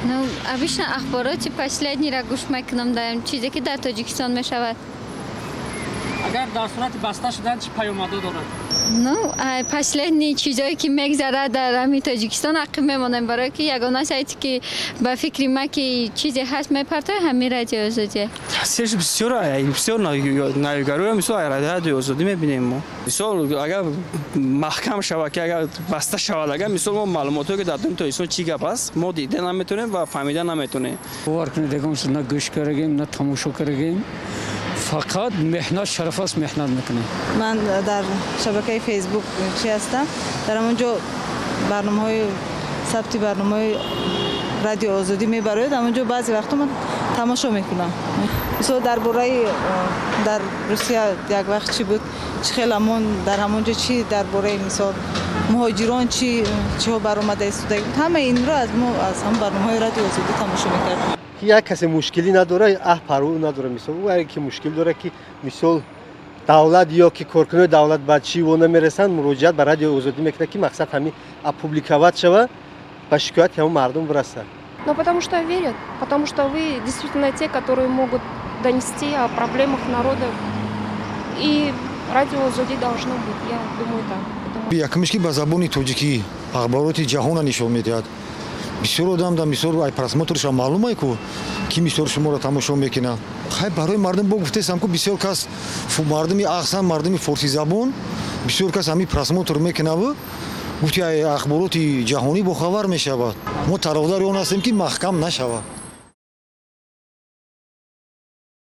Ну, обычно ахбороти последний ра гӯш мекунам, дар чизе ки дар Тоҷикистон мешавад. Агар дар сурати баста шудан, чӣ паёмадҳо дорад? Ну, последний чизое ки мегзарад дар ҳамин Тоҷикистон, ақиб мемонем, барое ки ягона сайте ки ба фикри ма ки чизе ҳаст, мепартояд, ҳамин Радиои Озодӣ. Таъсирш бисёр, бисёр навигароя, мисол, Радиои Озодӣ мебинем мо. Мисол, агар маҳкам шавад, ки агар баста шавад, агар, мисол, мо маълумотое ки дар дуни Тоҷикистон чӣ гап аст, мо дида наметонем ва фаҳмида наметонем. Бовар кунед, ягон на гӯш карагем, на тамошо карагем. Фақат меҳнат шараф аст, меҳнат мекунем. Ман дар шабакаи Фейсбук чи ҳастам, дар ҳамон ҷо барномаҳои сабти барномаҳои Радио Озодӣ мебарояд. Ҳамон ҷо баъзе вақтҳо ман тамошо мекунам. Мисол, дар бораи дар Русия як вақт чӣ буд, чӣ хел ҳамон дар ҳамон ҷо чӣ дар бораи, мисол, муҳоҷирон чӣ чиҳо баромада истода буд, ҳамаи инро аз мо аз ҳамон барномаҳои Радио Озодӣ тамошо мекардем. Як касе мушкилӣ надора, аҳ, парво надора. Мисол, ӯ ки мушкил дора, ки, мисол, давлат ё ки коркунои давлат ба чӣ во намерасанд, муроҷиат ба Радиои Озодӣ мекунад, ки мақсад ҳамин опубликовать шава, ба шикояти ҳамон мардум бирасад. Но потому что верят, потому что вы действительно те, которые могут донести о проблемах народа. И Радио Озоди должно быть, я думаю, так. Якумиш, ки ба забони тоҷикӣ ахбороти ҷаҳона нишон медиҳад. Бисёр одам да, мисол, ай просмотр ша маълумай ку, ки, мисол, шуморо тамошо мекунад. Хай, барои мардум бо гуфтесам ку, бисёр кас мардуми ахсан мардуми форсизабон, бисёр кас ҳамин просмотр мекунаву гуфти, ай ахбороти ҷаҳонӣ бохабар мешавад. Мо тарафдори он ҳастем, ки маҳкам нашавад.